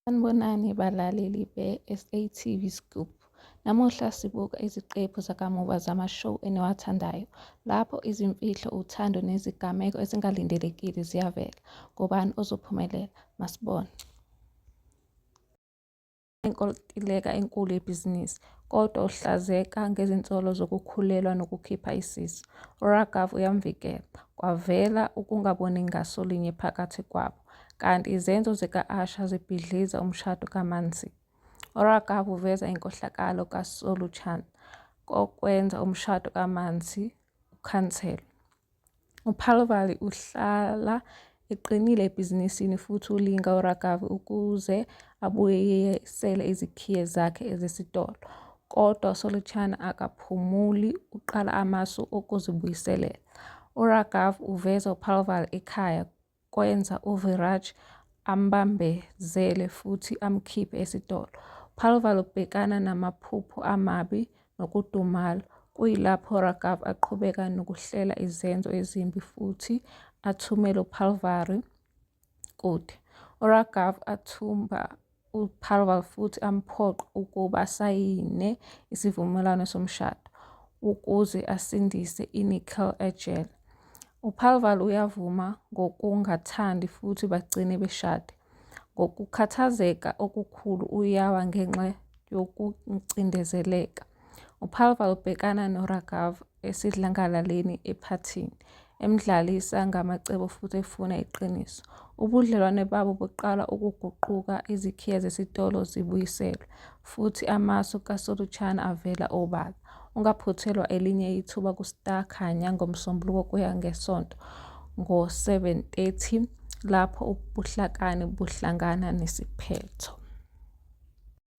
Sanibonani balaleli be-SATV Scoop. Namuhla sibuka iziqephu zakamuva zama-show eniwathandayo, lapho izimfihlo, uthando nezigameko ezingalindelekile ziyavela. Ngubani ozophumelela? Masibone. Inkontileka enkulu yebhizinisi, kodwa uhlazeka ngezinsolo zokukhulelwa nokukhipha isisu. URaghav uyamvikela. Kwavela ukungaboni ngaso linye phakathi kwabo, kanti izenzo zika-Asha zibhidliza umshado kaMansi. URaghav uveza inkohlakalo kaSulochana, okwenza umshado kaMansi ukhanselwe. UPallavi uhlala eqinile ebhizinisini futhi ulinga uRaghav ukuze abuyisele izikhiye zakhe zesitolo. Kodwa uSulochana akaphumuli uqala amasu okuzibuyiselela. URaghav uveza uPallavi ekhaya kwenza uViraj ambambezele futhi amkhiphe esitolo. UPallavi ubhekana namaphupho amabi nokudumala, kuyilapho uRaghav aqhubeka nokuhlela izenzo ezimbi futhi athumele uPallavi kude. URaghav athumba uPallavi futhi amphoqe ukuba asayine isivumelwano somshado ukuze asindise uNikhil ejele. UPallavi uyavuma ngokungathandi futhi bagcine beshade. Ngokukhathazeka okukhulu uyawa ngenxa yokucindezeleka. UPallavi ubhekana noRaghav esidlangalaleni ephathini, emdlalisa ngamacebo futhi efuna iqiniso. Ubudlelwane babo buqala ukuguquka, izikhiye zesitolo zibuyiselwe, futhi amasu kaSulochana avela obala. Ungaphuthelwa elinye ithuba kuStar Khanya ngoMsombuluko kuya ngeSonto ngo-7:30 lapho ubuhlakani buhlangana nesiphetho.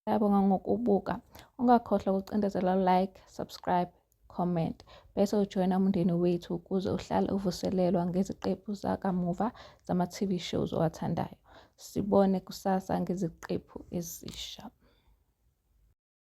Ngiyabonga ngokubuka. Ungakhohlwa ukucindezela like, subscribe, comment bese ujoyina umndeni wethu ukuze uhlale uvuselelwa ngeziqephu zakamuva zama-TV shows owathandayo. Sibone kusasa ngeziqephu ezisha.